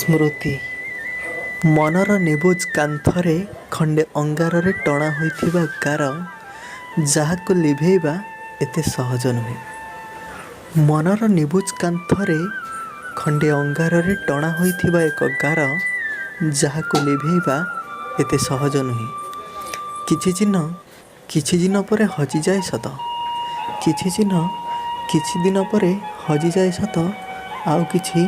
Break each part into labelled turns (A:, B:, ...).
A: ସ୍ମୃତି। ମନର ନିବୁଜ କାନ୍ଥରେ ଖଣ୍ଡେ ଅଙ୍ଗାରରେ ଟଣା ହୋଇଥିବା ଗାର, ଯାହାକୁ ଲିଭେଇବା ଏତେ ସହଜ ନୁହେଁ। ମନର ନିବୁଜ କାନ୍ଥରେ ଖଣ୍ଡେ ଅଙ୍ଗାରରେ ଟଣା ହୋଇଥିବା ଏକ ଗାର, ଯାହାକୁ ଲିଭେଇବା ଏତେ ସହଜ ନୁହେଁ। କିଛି ଚିହ୍ନ କିଛି ଦିନ ପରେ ହଜିଯାଏ ସତ, କିଛି ଚିହ୍ନ କିଛି ଦିନ ପରେ ହଜିଯାଏ ସତ, ଆଉ କିଛି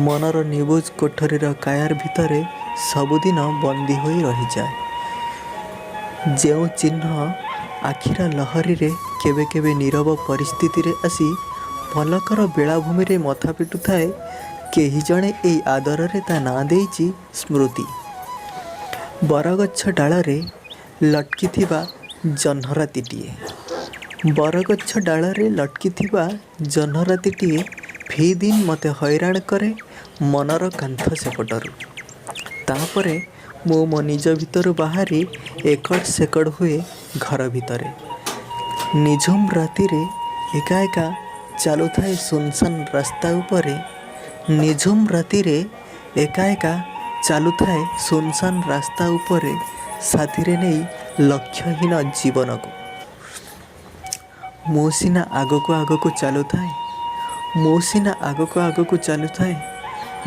A: ମନର ନିବୁଜ କୋଠରୀର କାୟାର ଭିତରେ ସବୁଦିନ ବନ୍ଦୀ ହୋଇ ରହିଯାଏ। ଯେଉଁ ଚିହ୍ନ ଆଖିର ଲହରୀରେ କେବେ କେବେ ନୀରବ ପରିସ୍ଥିତିରେ ଆସି ପଲକର ବେଳାଭୂମିରେ ମଥା ପିଟୁଥାଏ, କେହି ଜଣେ ଏଇ ଆଦରରେ ତା ନାଁ ଦେଇଛି ସ୍ମୃତି। ବରଗଛ ଡାଳରେ ଲଟକିଥିବା ଜହ୍ନରାତିଟିଏ, ବରଗଛ ଡାଳରେ ଲଟକିଥିବା ଜହ୍ନରାତିଟିଏ ଫି ଦିନ ମୋତେ ହଇରାଣ କରେ ମନର କାନ୍ଥ ସେପଟରୁ। ତା'ପରେ ମୁଁ ମୋ ନିଜ ଭିତରୁ ବାହାରି ଏକଡ଼ ସେକଡ଼ ହୁଏ ଘର ଭିତରେ। ନିଝୁମ ରାତିରେ ଏକା ଏକା ଚାଲୁଥାଏ ଶୂନଶାନ ରାସ୍ତା ଉପରେ, ନିଝୁମ ରାତିରେ ଏକା ଏକା ଚାଲୁଥାଏ ଶୂନଶାନ ରାସ୍ତା ଉପରେ, ସାଥିରେ ନେଇ ଲକ୍ଷ୍ୟହୀନ ଜୀବନକୁ। ମୁଁ ସିନା ଆଗକୁ ଆଗକୁ ଚାଲୁଥାଏ, ମୁଁ ସିନା ଆଗକୁ ଆଗକୁ ଚାଲୁଥାଏ,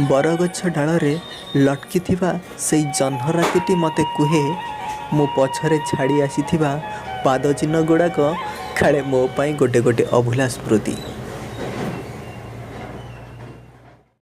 A: ବରଗଛ ଡାଳରେ ଲଟକିଥିବା ସେଇ ଜହ୍ନରାତିଟି ମୋତେ କୁହେ, ମୁଁ ପଛରେ ଛାଡ଼ି ଆସିଥିବା ପାଦଚିହ୍ନ ଗୁଡ଼ାକ କାଳେ ମୋ ପାଇଁ ଗୋଟେ ଗୋଟେ ଅଭୁଲା ସ୍ମୃତି।